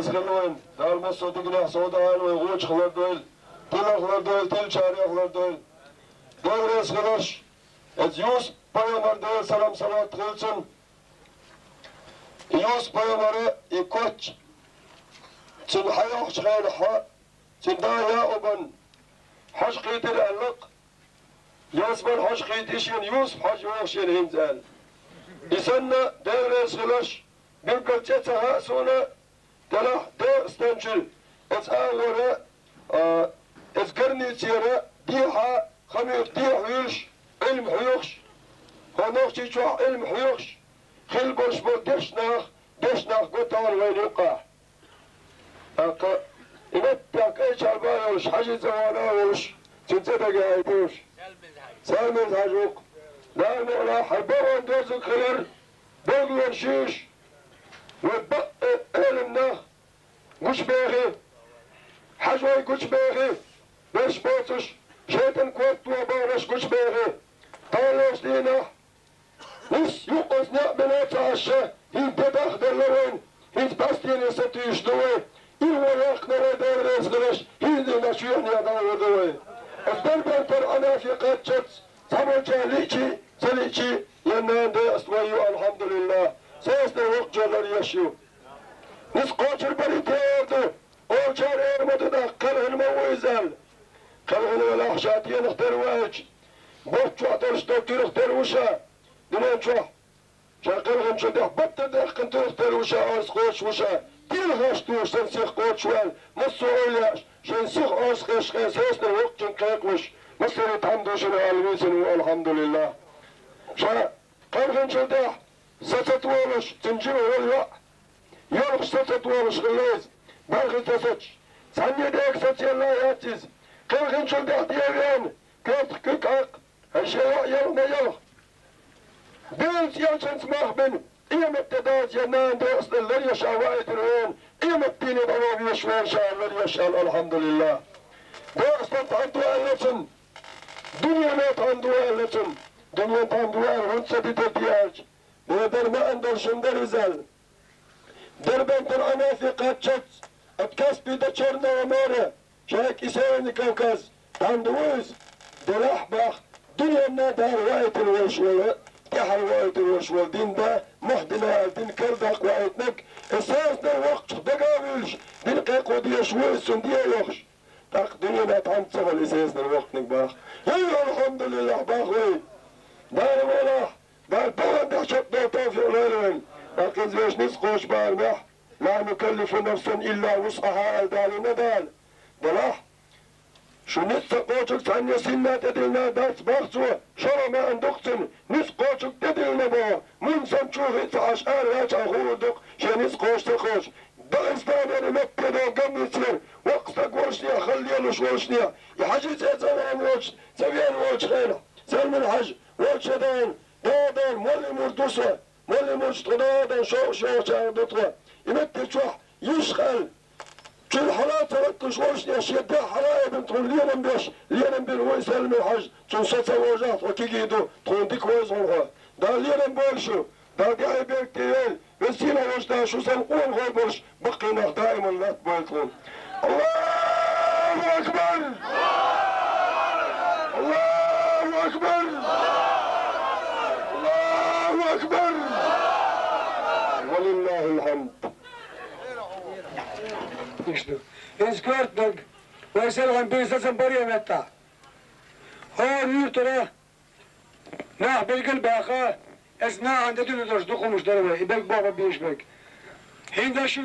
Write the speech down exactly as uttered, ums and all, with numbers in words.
Хила вайн, Дала массо а диканех совдахьийла вай гӀочах лардойла, тилах лардойла, тилчарех лардойла. Дела реза хиларш, эцу Юсуп пайхамар, Делан салам-салават хилда цунна, и Юсуп пайхамара и коч цунна хьайохьучу хенахь, цуьнан да Якъубан хьожа кхийтира аьлла-кх. Юсупан хьожа кхийти шена, Юсуп хьожа йогӀу шена хӀинца аьлла. И санна, Дела реза хиларш, билггал цӀе ца хаьа суна, делахь ДегӀастан чуьра, эцу агӀора, а, эцу гарницера дехьа, хамийра дехьа вуьйлуш, Ӏилма хьоьхуш, хӀокху Нохчийчохь Ӏилма хьоьхуш, хилла болуш болу дешнах, дешнах го тахана вайна юккъехь. ТӀаккха и меттехь кӀайчара бан йолуш, хьаьжин цӀа ван а волуш, цуьнан цӀе дага яйтуш. Салмирза-Хьаьжа ву-кх. Дала мукъ лахь, хьан богӀун дерзаг хилар, богӀлонаш юьйш, вай бакъ э-, Ӏеламнах нах гучубехи, хьаьжой гучубехи, берш боцуш, шайтӀан корта баханарш гучубехи, таханлерчу дийнахь нисса юккъаза некъ бина а ца Ӏаш, хӀинца де дахделла вайна, хӀинца бӀаьстенан сатуьйсуш ду вай, ирхо яьккхина вай, Дела реза хиларш, хӀинца дийнахь чоьхьа дӀагӀур ду вай. Аса Дербентера Ӏанафе кхаччалц, цхьаболчара лиъчий, ца лиъчий, я нана декъаста вай ю, алхьамдулиллахӀ, сесна воккхачо лар еш ю. Низ кхочур барий те эр ду, олучара эр ма ду тӀаккха, кхелхина ма ву иза аьлла. Кхелхина велахь, ша тенах тера ву аьлча, бутт чохь долуш долу туьрах тера ву ша, дуьнен чохь. Ша кхелхинчул тӀаьхьа баттара даьккхина туьрах тера ву ша, орца кхочуш ву ша, тилхаш тоьшуш санна сиха кхочуш ву аьлла, массо а эвлаяаш шайн сиха орца кхечу хенахь, сесна воккхачунна кхайкхалуш, массарна тхьамда ду шуна аьлла вийцина ву, алхьамдулиллахӀ. Ша кхелхинчул тӀаьхьа са ца толуш, цуьнан жима волу йоӀ, йолхуш са ца толуш хилла иза, бархӀ ца сацош, цхьанне дега сацаелла а яц иза. Кхелхинчул тӀаьхьа тӀе а веана, коьртах куьг хьаькхна, хӀай шен йоӀ, ялх ма ялх. Делаца, элчанца мах бина, къематде Дала, я нана декъаста лар еш а ваийтина вайна, къематдийне дӀаван везаш вайна ша лар еш аьлла, алхьамдулиллахӀ. Декъаста тхьамда ду аьлла цунна, дуьнено тхьамда ду аьлла цунна, дуьнено тхьамда ду аьлла хӀунда ца дитар те аьлча, бедар маьӀна долуш хӀума дара иза аьлла. Дербентера Ӏанафе кхаччалц, от Каспи до Черного моря, шайга и Северный Кавказ, тхьамда ву иза, делахь боху, дуьненна Дала ваийтина волуш волу, тӀаьхьара ваийтина волуш волу дин да, мохь дина аьлла дин карладаккха ваийтинарг, и сесна воккхачух дага а вуьйлуш, дин кхайкхо дезаш ву иза, цунна де а йохуш. ТӀаккха дуьненахь тхьамда ца хуьлу и сесна воккханиг боху. ХӀай, алхьамдулиллахӀ боху вай! Дала мукъ лахь, Дала бахана тӀехь чекхдала тавфикъ лойла вайна. ТӀаккха иза вешан ницкъ кхочу барамехь, ла нукаллифу нафсан илла вусӀахӀа аьлла далийна Дала. Делахь, шу ницкъ ца кхочург цхьанне синна а тӀедиллина дац боху цо, шолгӀа маьӀна ду-кх цуьнан, ницкъ кхочург тӀедиллина боху, мунца санна чу хи а ца Ӏаш, ара гӀерташ хуур ду-кх, шен ницкъ кхочу ца кхочу. Дагестанера метте долу гамницера воккха стаг волушехь, хала лелош волушехь, и хьаьжин цӀе ца веана волчу, ца веана волчу хенахь, Салмин-Хьаьжа, волчу дан, да дан, молли мурд ву со, молли мурдаш тхо да дан, шовкъ шовкъачарна ду тхо. И метте чохь йиш кхаьлла, чуьра хьала а ца латталуш волушехь, шен дегӀ хьала а эбина тхуна лерам беш, лерам бина ву и Салмин-Хьаьжа, цунна со ца вожахь, тхо кегий ду, тхуна дика вевза хьуна хьо. Дала лерам бойла шу, Дала тӀаьхье беркате йойла. Веза сийлахь волчу Дала шу санна къонахой болуш баккхий нах даиман латтабойла тхуна. Аллаху акбар! Аллаху акбар! Аллаху акбар! Валиллахил хьамд! Иштта. Иза коьртаниг вай селхана бен сацам баре а меттахь. ХӀора юьртара нах билгал баьхна, эцу нахана тӀедиллина долуш дукха хӀуманаш дара вай, и берг боху бийш берг. ХӀинца шу